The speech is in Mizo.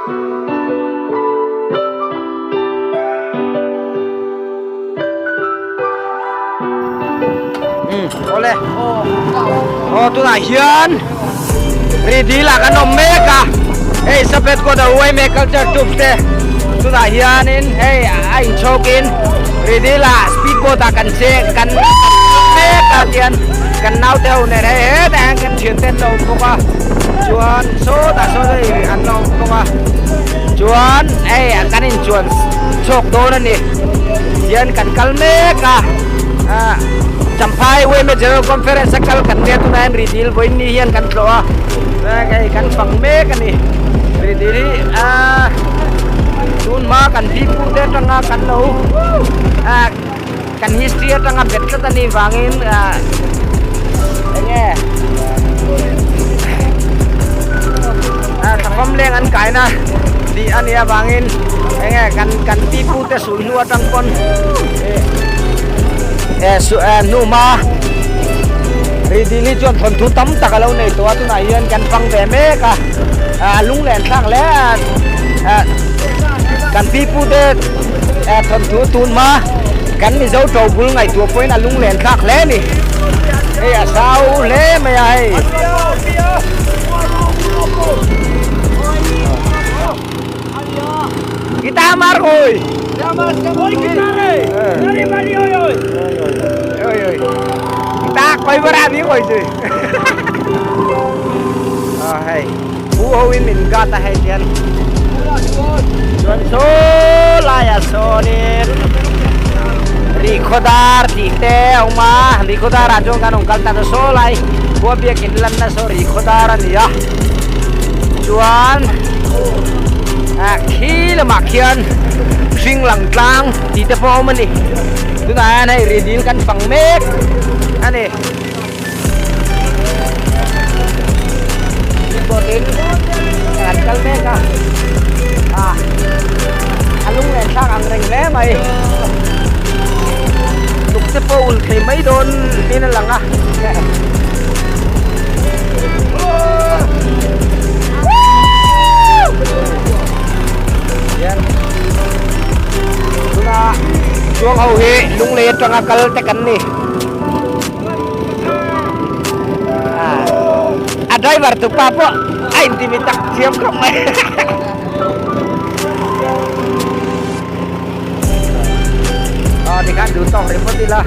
Awle aw tunah hian Ridil ah kan awm mek a hei Sapet Quarter Uaime Culture Troupe te tunah hianin hei a inchhawkin Ridil ah speed boat ah kan che kan mek a tian kan naute ho nen hei hetah hian kan thiante an lo awm bawk a chuan sawtah sawn hei an lo awm bawk a chuan hei kan inchuan chhawk dawn a ni tian kan kal mek a ah Champhai Women General Conference a kal kan nia tunah hian Ridil vawiin ni hian kan tlawh a hei kan fang mek a ni Ridil hi ah tun hma kan pipu te atanga kan lo ah kan history atanga bet tlat a nih vangin ah enge ah thlafam leng an kaina tih a nih avangin enge kan kan pipu te sul hnu atang pawn eh su eh hnu hma Ridili chuan thawnthu tam tak a lo nei tawh a tunah hian kan fang ve mek a ah lunglen thlak hle a ah kan pipu te eh thawnthu tun hma kan Mizo to bul ngaihtuah pawhin a lunglen thlak hle a ni hei a sau hle mai a hei. Guitar mar oi. Oi oi. Guitar koi bara ni oi gì. À hay. Pu ho in min gat a hei hian. Chuan saw laiah sawnin Rihkhawdar tih te a awm a, Rihkhawdar ah chuan kan rawn kal ta saw lai khua biakin lanna saw Rihkhawdar a ni a. Chuan ah khi lamah khian hring lang tlang tih te pawh a awm a ni. Tunah hian hei rihdil kan fang mek a ni. Boat in an kal mek a ah a lunglen thlak ang reng hle mai tuk te pawh ul thei mai dawn in a lang a. Hian tuna chuang ho hi lunglei atanga kal te kan ni. A driver tu pa pawh a intimi tak thiam khawp mai. Aw tikhan duh tawk rih phawt ila.